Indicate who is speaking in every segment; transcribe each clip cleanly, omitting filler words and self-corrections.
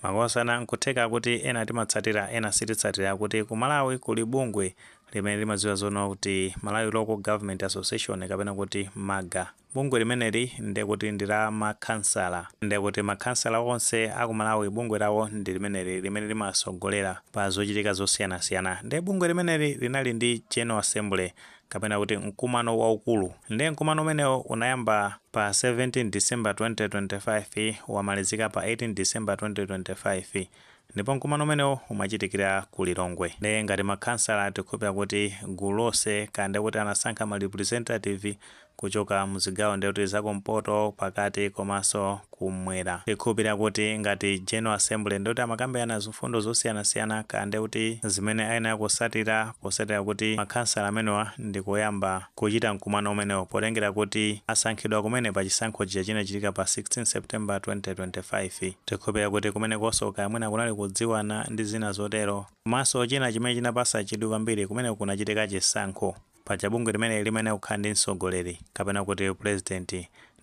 Speaker 1: Makosana, nkutheka kuti ena timatsatira, ena sititsatira, kuti ku Malawi kuli bungwe limene limadziwa zoona kuti Malawi Local Government Association, kapena kuti MAGA. Bungwe limeneli ndekuti ndi la makhansala, ndekuti makhansala onse aku Malawi bungwe lawo ndi limeneli limene limasogolera pa zochitika zosiyanasiyana. Ndi bungwe limeneli linali ndi General Assembly, kapena kuti mkumano waukulu. Ndi mkumano umenewo unayamba pa 17 December 2025, wamalizika pa 18 December 2025, ndipo mkumano umenewo umachitikira ku Lilongwe. Ndi ngati makhansala, tikhulupira kuti gulu lonse kande kuti anasankha ma representative kuchoka mzigawo ndekuti zakumpoto, pakati komanso kumwera. Tikhulupira kuti ngati General Assembly ndikuti amakambirana zifundo zosiyanasiyana, kande kuti zimene ayenera kusatira, posatira kuti makhansala amenewa ndi koyamba kuchita mkumano umenewo, potengera kuti asankhidwa kumene pa chisankho chija chinachitika pa 16 September 2025. Tikhulupira kuti kumenekonso kaya mwina kunali kudziwana ndi zina zotero. Komanso china chimene chinapasa chidwi kwambiri, kumene kunachitika chisankho. Paja bungwe limene limene kukhala ndi mtsogoleri, kapena kuti president,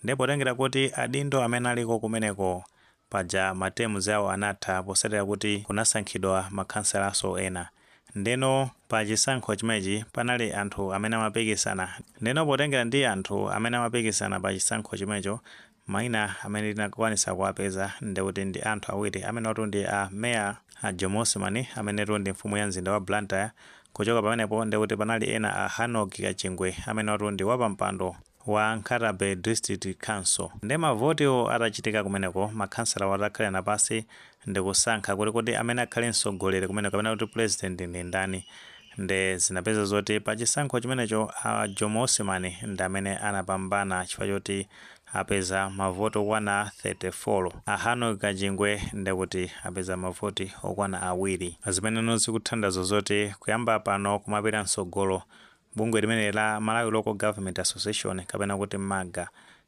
Speaker 1: ndipo potengera kuti adindo amene aliko kumeneko paja ma terms awo anatha, posatira kuti kunasankhidwa makhansalaso ena. Ndeno pa chisankho chimenechi panali anthu amene amapikisana. Ndeno potengera ndi anthu amene amapikisana pa chisankho chimenecho, mayina amene tinakwanisa kuwapeza ndikuti ndi anthu awiri amene watu ndi a meya a Jomo Osman, amenetu ndi mfumu ya mzinda wa Blantyre. Kuchoka pamenepo ndikuti panali ena a Hanok Kachingwe, amene watu ndi wapampando wa Nkhata Bay District Council. Ndi mavotiwo atachitika kumeneko, makhansala atakhalirana pasi ndikusankha kuti amene akhale mtsogoleri kumeneko, kapena kuti president, ndi ndani, nde zinapeza zoti pa chisankho chimenecho a Jomo Osman ndi amene anapambana, chifukwa choti apeza mavoti okwana 34. A Hanok Kachingwe ndekuti apeza mavoti okwana 2, zimene zikuthandiza zoti kuyamba pano kumapita mtsogolo, bungwe limene la Malawi Local Government Association, kapena kuti MAGA,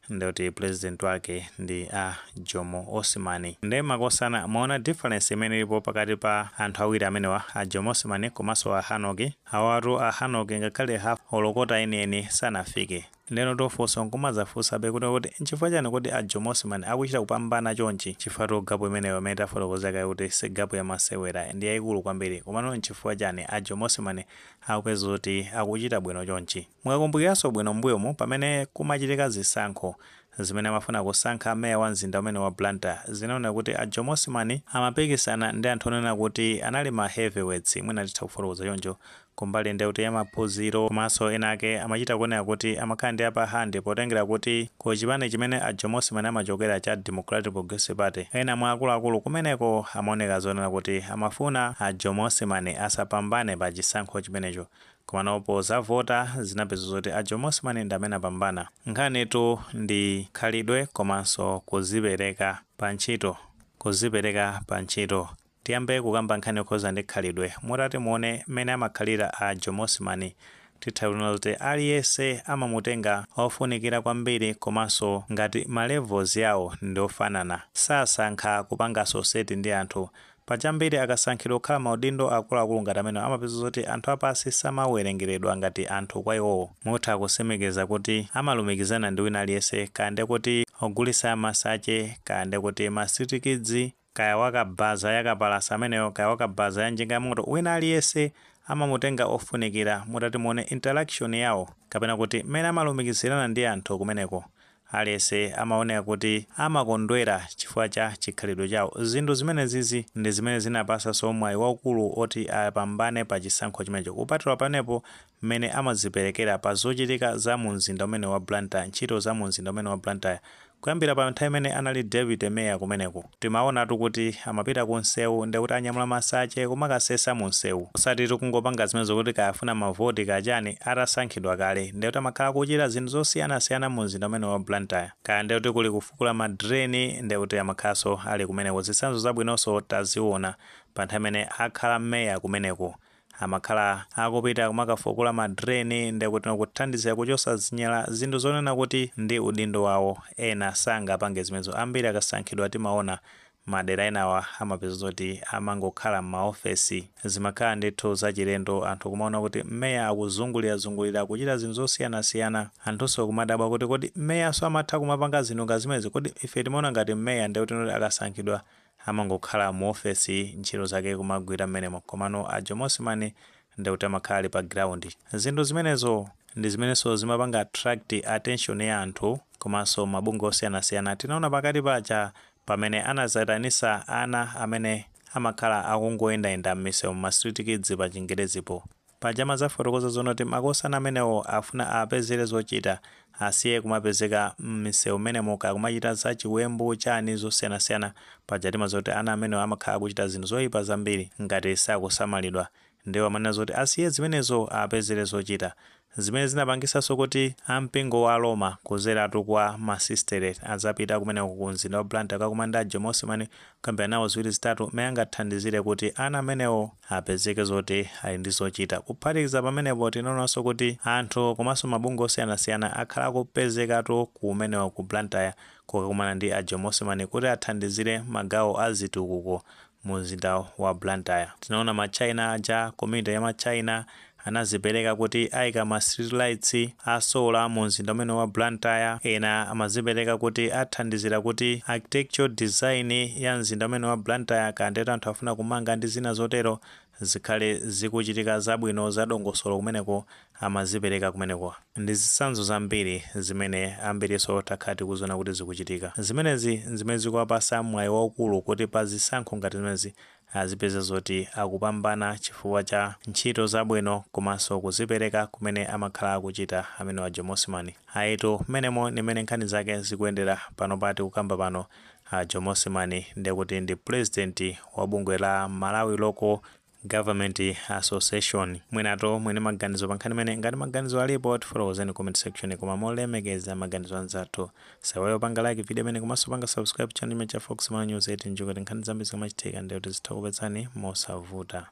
Speaker 1: ndekuti president wake ndi a Jomo Osman. Nde makosana, mwaona difference imene ilipo pakati pa anthu awiri amenewa, a Jomo Osman komanso a Hanok? Awatu a Hanok ngakhale half olo quarter enieni sanafike. Ndeno tofunsa nkumadzafunsabe kuti nchifukwa chani kuti a Jomo Osman akuchita kupambana chonchi? Chifukwa gap imeneyo imene tafotokozeka kuti si gap yamasewera, ndi yayikulu kwambiri. Komano nchifukwa chani a Jomo Osman akupeza kuti akuchita bwino chonchi? Mukakumbukiranso bwino, mbuyomu pamene kumachitika zisankho zimene amafuna kusankha meya wa mzinda umene wa Blantyre, zinaona kuti a Jomo Osman amapikisana ndi anthu onena kuti anali ma heavyweights, mwina titha kufotokoza choncho, kumbali ndi kuti yamaphunziro, komanso ena ake amachita kuoneka kuti amakhala ndi upper hand, potengera kuti ku chipani chimene a Jomo Osman amachokera cha Democratic Progressive Party, ena mwa akuluakulu kumeneko amaoneka zonena kuti amafuna a Jomo Osman asapambane pa chisankho chimenecho. Komano pozavota zinapeza zoti a Jomo Osman ndi amene apambana. Nkhanitu ndi khalidwe komanso kuzipereka pa ntchito, kuzipereka pa ntchito. Tiyambe kukamba nkhani yokhuza ndi khalidwe. Mutati muone mmene amakhalira a Jomo Osman, titha kunena kuti aliyense amamutenga ofunikira kwambiri, komanso ngati ma levels yawo ndi ofanana, sasankha kupanga associate ndi anthu pachambiri. Akasankhidwa kukhala maudindo akuluakulu ngati amene, amapeza zoti anthu apasi samawerengeredwa ngati anthu kwa iwowo. Mutha kusimikiza kuti amalumikizana ndi wina aliyense, kande kuti ogulitsa masache, kande kuti ma street kids, kaya wakabaza yakapalasa ameneyo, kaya wakabaza ya njinga ya moto, wina aliyense amamutenga ofunikira. Mutati muone interaction yawo, kapena kuti mmene amalumikizirana ndi anthu kumeneko, aliyense amaoneka kuti amakondwera chifukwa cha chikhalidwe chawo. Zinthu zimenezizi ndi zimene zinapasanso mwayi waukulu oti apambane pa chisankho chimenecho. Kupatula panepo mmene amaziperekera pa zochitika za mu mzinda umene wa Blantyre, ntchito za mu mzinda umene wa Blantyre, kuyambira pa nthawi imene anali deputy mayor kumeneko, timaonatu kuti amapita ku msewu ndikuti anyamula masache kumakasesa mu msewu, osati tikungopanga zimene zokuti kayafuna mavoti kachani. Atasankhidwa kale, ndikuti amakhala kuchita zinthu zosiyanasiyana mu mzinda umene wa Blantyre, kaya ndikuti kuli kufukula ma drain, ndikuti amakhalanso ali kumeneko. Zitsanzo zabwinonso taziona pa nthawi imene akhala meya kumeneko, amakhala akupita kumakafukula ma drain, ndikuti kuthandizira kuchosa zinyala, zinthu zonena kuti ndi udindo wawo, ena sangapange zimenezo. Ambiri akasankhidwa, timaona madera enawa amapeza zoti amangokhala m'maofesi. Zimakhala ndithu zachilendo anthu kumaona kuti mmeya akuzungulirazungulira kuchita zinthu zosiyanasiyana, anthunso kumadabwa kuti kodi mmeyanso amatha kumapanga zinthu nga zimenezi? Kodi ife timaona ngati mmeya ndikuti akasankhidwa Amangokhala mu ofesi, ntchito zake kumagwira mmenemo, komano a Jomo Osman ndekuti amakhala ali pa ground. Zinthu zimenezo ndi zimenenso zimapanga attract attention ya anthu komanso mabungwe osiyanasiyana. Tinaona pakati paja pamene anazayitanisa ana amene amakhala akungoyendayenda m'misewu, ma street kids pa Chingerezipo. Paja amazafotokoza zonoti makosana amenewo afuna apezere zochita, asiye kumapezeka m'misewu mmenemo kakumachita zachiwembu chani zosiyanasiyana. Paja timazoti ana amenewo amakhala akuchita zinthu zoyipa zambiri ngati sakusamalidwa, ndiwo amanena zoti asiye zimenezo, apezere zochita, zimene zinapangisanso kuti ampingo wa Roma kuzeratu kwa masistere azapita kumeneko ku mzinda wa Blantyre kakumana ndi a Jomo Osman, kukambirana nawo ziwiri zitatu mmene angathandizire kuti ana amenewo apezeke zoti ali ndi zochita. Kuphatikiza pamenepo, tinaonanso kuti anthu komanso mabungwe osiyanasiyana akhala akupezekatu kumenewo ku Blantyre kukakumana ndi a Jomo Osman kuti athandizire magawo a zitukuko mu mzinda wa Blantyre. Tinaona ma China aja, community ya ma China anazipereka kuti ayika ma street lights a solar mu mzinda umene wa Blantyre. Ena amazipereka kuti athandizira kuti architectural design ya mzinda umene wa Blantyre, kandetu anthu afuna kumanga ndi zina zotero, zikhale zikuchitika zabwino, zadongosolo kumeneko, amazipereka kumeneko. Ndi zitsanzo zambiri zimene ambiriso takhala tikuziona kuti zikuchitika. Zimenezi zimene zikuwapasa mwayi waukulu kuti pa zisankho ngati zimenezi azipeza zoti akupambana chifukwa cha ntchito zabwino komanso kuzipereka kumene amakhala akuchita amene wa Jomo Osman. Ayitu, mmenemo nimene nkhani zake zikuyendera pano. Pati kukamba pano, a Jomo Osman ndekuti ndi president wa bungwe la Malawi Local Government Association. Mwinato mwene maganizo pa nkhani imene, ngati maganizo alipo, tifotokozeni comment section, koma molemekeza maganizo anzathu. Sawayo panga like video imene komanso panga subscribe channel imene cha Fox Malawi News 8 njuka, nkhani zambiri zikamachitika ndikuti zitha kupezani mosavuta.